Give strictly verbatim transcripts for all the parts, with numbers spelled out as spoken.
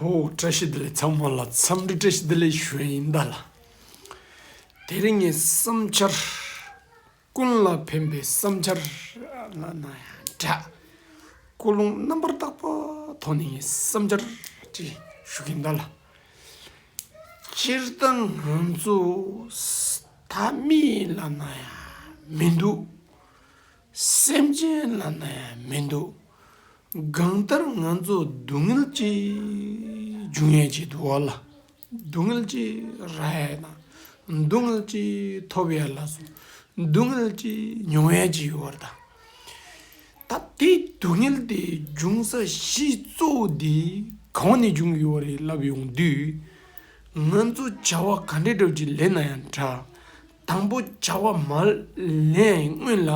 ཨོ། བཀྲ་ཤིས་བདེ་ལེགས། ཚང་མ་ལ་འཚམས་འདྲི་བཀྲ་ཤིས་བདེ་ལེགས་ཞུ་ཡིན་ད་ལ། དེ་རིང་ངའི་བསམ་འཆར། ཀུན་ལ་ཕན་པའི་བསམ་འཆར་ལབ་ན་ཡང་འདྲ། ཀུན་སློང་རྣམ་པར་དག་པ་ཐོག་ནས་ངའི་བསམ་འཆར་ཅིག་ཞུ་གིན་ད་ལ། སྤྱིར་བཏང་ང་ཚོ་ད་མི་ལབ་ན་ཡང་མི་འདུག། སེམས་ཅན་ལབ་ན་ཡང་མི་འདུག། གང་ལྟར་ང་ཚོ་སྡུག་བསྔལ་ཅིག་འབྱུང་ཡས་ཅིག་འདུག་བ་ལ། སྡུག་བསྔལ་ཅིག་རག་ཡས་དང་། སྡུག་བསྔལ་ཅིག་ཐོབ་ཡས་ལ་སོགས་སྡུག་བསྔལ་ཅིག་མྱོང་ཡས་ཅིག་ཡོད་པ་རེད་ད། ད་དེ་སྡུག་བསྔལ་དེ་འབྱུང་ས་གཞི་གཙོ་བོ་དེ་གང་ནས་འབྱུང་ཡོད་པ་རེད་ལབ་ཡོང་དུས། ང་ཚོ་བྱ་བ་ག་འདྲའི་འདྲ་ཅིག་ལས་ན་ཡང་འདྲ། དང་པོ་བྱ་བ་མ་ལས་སྔོན་ལ།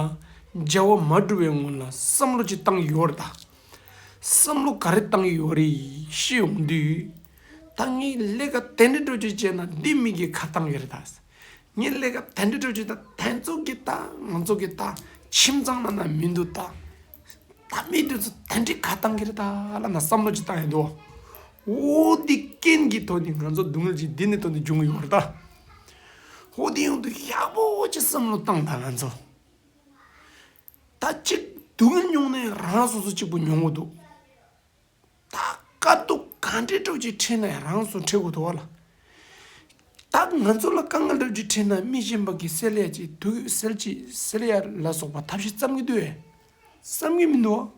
བྱ་བ་མ་བསྒྲུབ་པའི་སྔོན་ལ་བསམ་བློ་ཅིག་བཏང་ཡོད་རེད་ད། བསམ་བློ་ག་རེ་བཏང་ཡོད་རེད་ཤེས་ཡོང་དུས། ད་ངས་ལས་ཀ་དེ་འདྲ་འདྲ་ཅིག་བྱས་ན་འདི་མི་གིས་ཁ་བཏང་གི་རེད་ད། ངས་ལས་ཀ་དེ་འདྲ་འདྲ་ཅིག་ད་དེ་ཚོ་གིས་ད་ང་ཚོ་གིས་ད་ཁྱིམ་ཚང་ནང་ན་མི་འདུག་ད། ད་མི་དེ་ཚོ་དེ་འདྲའི་ཁ་བཏང་གི་རེད་ད་ལབ་ན་བསམ་བློ་ཅིག་བཏང་ཡོང་དུས། འོ་འདི་རྐྱེན་གྱི་ཐོག་ནས་ང་ཚོ་སྡུག་བསྔལ་ཅིག་འདི་ནས་ཐོག་ནས་འབྱུང་གི་ཡོད་རེད་ད། འོ་འདི་ཡོང་དུས་ཡག་པོ་ཅིག་བསམ་བློ་བཏང་ད་ང་ཚོ། ད་གཅིག་སྡུག་བསྔལ་མྱོང་ནས་རང་སོ་སོ་གཅིག་པུ་མྱོང་གི་འདུག། ད་དཀའ་སྡུག་ག་འདྲའི་འདྲ་ཅིག་འཕྲད་ན་ཡང་རང་སོ་སོ་འཕྲད་དགོས་འདུག་བ་ལ། ད་ང་ཚོ་ལ་དཀའ་ངལ་འདྲ་ཅིག་འཕྲད་ན་མི་གཞན་པ་གིས་སེལ་ཡ་ཅིག་དུག་སེལ་ཅིག་སེལ་ཡ་ལ་སོགས་པ་ཐབས་ཤེས་བརྩམ་གི་འདུག་བས། བརྩམ་གི་མི་འདུག་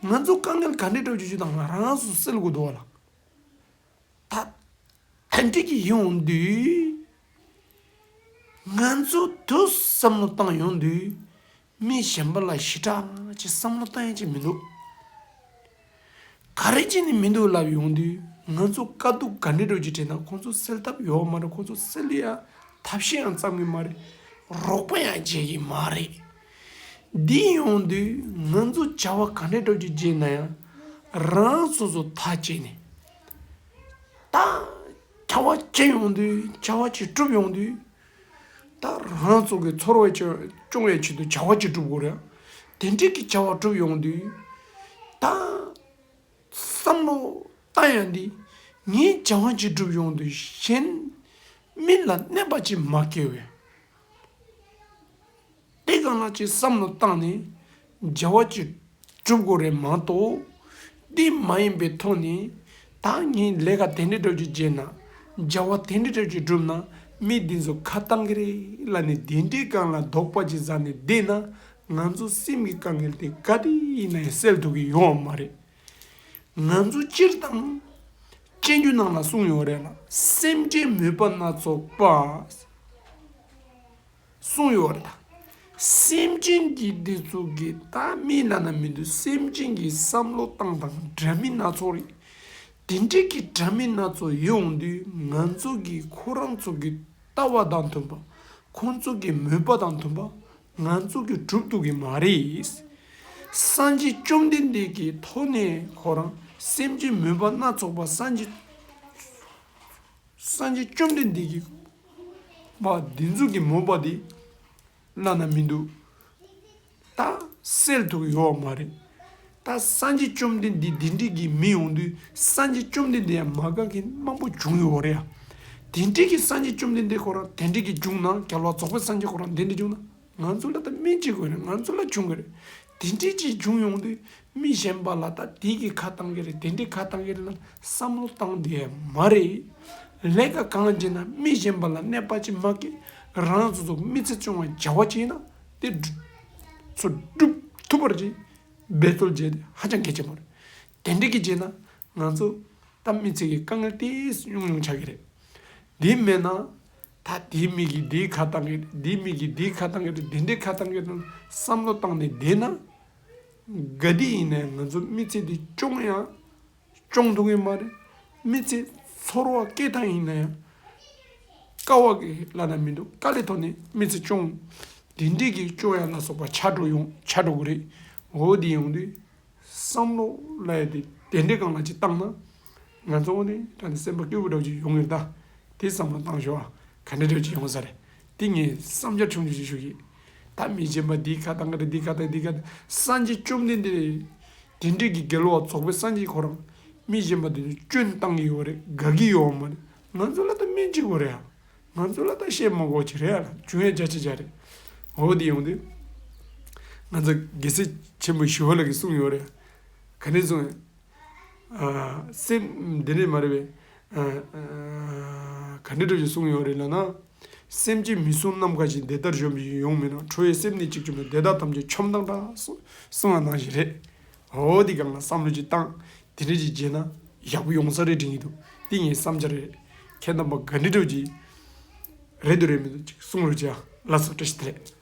བ། ང་ཚོ་དཀའ་ངལ་ག་འདྲའི་འདྲ་ཅིག་ཡོད་དང་རང་སོ་སོ་སེལ་དགོས་འདུག་བ་ལ། ད་དེ་འདྲ་གི་ཡོང་དུས། ང་ཚོ་དུ་བསམ་བློ་བཏང་ཡོང་དུས། མི་གཞན་པ་ལ་ཞེ་དྲག་ཅིག་བསམ་བློ་བཏང་ཡ་ཅིག་མི་འདུག། ག་རེ་བྱས་ནས་མི་འདུག་ལབ་ཡོང་དུས། ང་ཚོ་དཀའ་སྡུག་ག་འདྲ་འདྲ་ཅིག་འཕྲད་ན་ཁོང་ཚོ་སེལ་ཐབས་ཡོད་མ་རེད། ཁོང་ཚོ་སེལ་ཡ་ཐབས་ཤེས་ཡང་བརྩམ་གི་མ་རེད། རོགས་པ་ཡང་བྱེད་ཀྱི་མ་རེད། འདི་ཡོང་དུས་ང་ཚོ་བྱ་བ་ག་འདྲ་འདྲ་ཅིག་བྱས་ན་ཡང་རང་སོ་སོ་ཐག་བཅད་ནས། ད་བྱ་བ་བྱེད་ཡོང་དུས་བྱ་བ་ཅིག་སྒྲུབ་ཡོང་དུས། ད་རང་ཚོ་གི་ཚོར་བ་སྐྱོ་སྐྱོང་བའི་ཆེད་དུ་བྱ་བ་ཅིག་སྒྲུབ་དགོས་རེད། དེ་འདྲའི་གི་བྱ་བ་སྒྲུབ་ཡོང་དུས། ད་བསམ་བློ་བཏང་ཡ་འདི། ངས་བྱ་བ་ཅིག་སྒྲུབ་ཡོང་དུས་གཞན་མི་ལ་གནོད་པ་ཅིག་མ་སྐྱེལ་བའི། དེ་གང་ལ་ཅིག་བསམ་བློ་བཏང་ནས་བྱ་བ་ཅིག་སྒྲུབ་དགོས་རེད་མ་གཏོགས། འདི་མ་ཡིན་པའི་ཐོག་ནས་ད་ངས་ལས་ཀ་དེ་འདྲ་འདྲ་ཅིག་བྱས་ན། བྱ་བ་དེ་འདྲ་འདྲ་ཅིག་བསྒྲུབས་ན་མི་འདི་ཚོ་ཁ་བཏང་གི་རེད་ལབ་ནས་དེ་འདྲའི་སྒང་ལ་དོགས་པ་ཅིག་ཟ་ནས་བསྡད་ན། ང་ཚོ་སེམས་ཀྱི་དཀའ་ངལ་དེ་ག་དུས་ཡིན་ན་ཡང་སེལ་ཐུབ་ཀྱི་ཡོད་མ་རེད། ང་ཚོ་སྤྱིར་བཏང་སྤྱོད་འཇུག་ནང་ལ་གསུངས་ཡོད་རེད་ལ། སེམས་ཅན་མོས་པ་སྣ་ཚོགས་པ། གསུངས་ཡོད་རེད་ད། སེམས་ཅན་གྱི་འདི་ཚོ་གི་ད་མི་ལབ་ན་མི་འདུག། སེམས་ཅན་གྱི་བསམ་བློ་བཏང་སྟངས་འདྲ་མིན་སྣ་ཚོགས་རེད། དེ་འདྲའི་གི་འདྲ་མིན་སྣ་ཚོགས་ཡོང་དུས་ང་ཚོ་གི་ཁོ་རང་ཚོ་གི་ལྟ་བ་དང་མཐུན་པ། ཁོང་ཚོ་གི་མོས་པ་དང་མཐུན་པ་ང་ཚོ་གི་སྒྲུབ་ཐུབ་ཀྱི་མ་རེད། སངས་རྒྱས་བཅོམ་ལྡན་འདས་ཀྱི་ཐོག་ནས་ཁོ་རང་སེམས་ཅན་མོས་པ་སྣ་ཚོགས་པ་སངས་རྒྱས། སངས་རྒྱས་བཅོམ་ལྡན་འདས་ཀྱི་བ་འདི་ཚོ་གི་མོས་པ་འདི་བླ་ན་མི་འདུག། ད་སེལ་ཐུབ་ཡོད་མ་རེད། ད་སངས་རྒྱས་བཅོམ་ལྡན་འདས་འདི་འདྲའི་གི་མི་ཡོང་དུས་སངས་རྒྱས་བཅོམ་ལྡན་འདས་ཡང་མ་དགའ་མཁན་མང་པོ་བྱུང་ཡོད་རེད་ཡ། དེ་འདྲའི་གི་སངས་རྒྱས་བཅོམ་ལྡན་འདས་ཁོ་རང་དེ་འདྲའི་གི་བྱུང་ན། རྒྱལ་བ་རྫོགས་པའི་སངས་རྒྱས་ཁོ་རང་དེ་འདྲའི་བྱུང་ན། ང་ཚོ་ལ་ད་སྨན་བྱེད་དགོས་རེད། ང་ཚོ་ལ་བྱུང་གི་རེད། དེ་འདྲའི་ཅིག་བྱུང་ཡོང་དུས་མི་གཞན་པ་ལ་ད་དེ་གི་ཁ་བཏང་གི་རེད། དེ་འདྲའི་ཁ་བཏང་གི་རེད་ལ་བསམ་བློ་བཏང་དེ་མ་རེད། ལས་ཀ་གང་བྱེད་ན་མི་གཞན་པ་ལ་གནོད་པ་ཅིག་མ་སྐྱེལ། རང་སོ་སོ་མི་ཚེ་སྐྱོང་བའི་བྱ་བ་ཅིག་ཡིན་ན་དེ་སྒྲུབ་ཚོ་སྒྲུབ་ཐུབ་པར་ཅིག་འབད་རྩོལ་བྱས་ཏེ་ཧ་ཅང་གལ་ཆེན་པོ་རེད། དེ་འདྲའི་གི་བྱས་ན་ང་ཚོ་ད་མི་ཚེ་གི་དཀའ་ངལ་ཏོག་ཙམ་ཉུང་ཉུང་ཆགས་ཀྱི་རེད། དེ་མེད་ན། ད་དེའི་མི་གིས་དེའི་ཁ་བཏང་གི་རེད། དེའི་མི་གིས་དེའི་ཁ་བཏང་གི་རེད། དེ་འདྲའི་ཁ་བཏང་གི་རེད་བསམ་བློ་བཏང་ནས་བསྡད་ན། ག་དུས་ཡིན་ནའང་ང་ཚོ་མི་ཚེ་འདི་སྐྱོང་ཡང་སྐྱོང་ཐུབ་ཀྱི་མ་རེད། མི་ཚེ་ཚོར་བ་སྐྱེ་སྟངས་ཡིན་ན་ཡང་དཀའ་བ་གི་ལབ་ན་མི་འདུག། དཀའ་ལས་ཐོག་ནས་མི་ཚེ་སྐྱོང་། དེ་འདྲའི་གི་སྐྱོང་ཡ་ལ་སོགས་པ་ཆགས་འགྲོ་ཡོང་ཆགས་འགྲོ་གི་རེད། འོ་དེ་ཡོང་དུས། བསམ་བློ་ལབ་ཡ་དེ་དེ་འདྲའི་སྒང་ལ་ཅིག་བཏང་ན། ང་ཚོ་འོ་ནི་ད་ནི་སེམས་པ་སྐྱིད་པོ་འདྲ་བོ་ཅིག་ཡོང་གི་རེད་ད། དེ་བསམ་བློ་བཏང་ཤོག་ཨ། ག་འདྲ་འདྲ་བོ་ཅིག་ཡོང་ས་རེད། དེ་ངས་བསམ་འཆར་ཆུང་ཆུང་ཅིག་ཞུ་གི། ད་མི་གཞན་པ་འདིའི་ཁ་བཏང་གི་རེད། འདིའི་ཁ་བཏང་འདིའི་ཁ་བཏང་། སངས་རྒྱས་བཅོམ་ལྡན་འདས་དེ་འདྲའི་གི་རྒྱལ་བ་རྫོགས་པའི་སངས་རྒྱས་ཁོ་རང་ མི་གཞན་པ་དེ་ཚོ་སྐྱོན་བཏང་གི་ཡོད་རེད། དགའ་གི་ཡོད་མ་རེད། ང་ཚོ་ལ་ད་སྨན་གཅིག་པོ་རེད་ཨ། ང་ཚོ་ལ་ད་བཤད་མ་དགོས་ཅིག་རེད་ཨ། ལ་བྱུང་ཡ་བརྒྱ་ཆ་བརྒྱ་རེད། འོ་དེ་ཡོང་དུས་ང་ཚོ་རྒྱལ་སྲས་ཆེན་པོ་ཞི་བ་ལྷ་གིས་གསུངས་ཡོད་རེད། ག་ནས་གསུངས་ཡོད། ཨ། སེམས་འདི་ནས་མ་རེད་པས། ཨ། ཨ། ག་འདྲ་འདྲ་ཞིག་གསུངས་ཡོད་རེད་ལབ་ན། སེམས་ཅན་མི་གསུམ་ནམ་མཁའ་བཞིན། དེ་ལྟར་གཞོམ་པའི་ཡོང་མིན་ནོ། ཁྲོ་བའི་སེམས་ནི་གཅིག་བྱུང་ན། དེ་དག་ཐམས་ཅད་ཆོམ་དང་འདྲ། གསུངས་པ་ནང་བཞིན་རེད། འོ་དེ་སྒང་ལ་བསམ་བློ་ཅིག་བཏང་། དེ་འདྲ་ཅིག་བྱས་ན་ཡག་པོ་ཡོང་ས་རེད་དྲན་གྱི་འདུག་དེ་ངའི་བསམ་འཆར་རེད། ཁྱེད་རྣམ་པ་ག་འདྲ་འདྲ་ཅིག་རེད་འདུག་རེད་མི་འདུག་ཅིག་གསུང་རོགས་བྱས་ཨ། ལགས་སོ། བཀྲ་ཤིས་བདེ་ལེགས།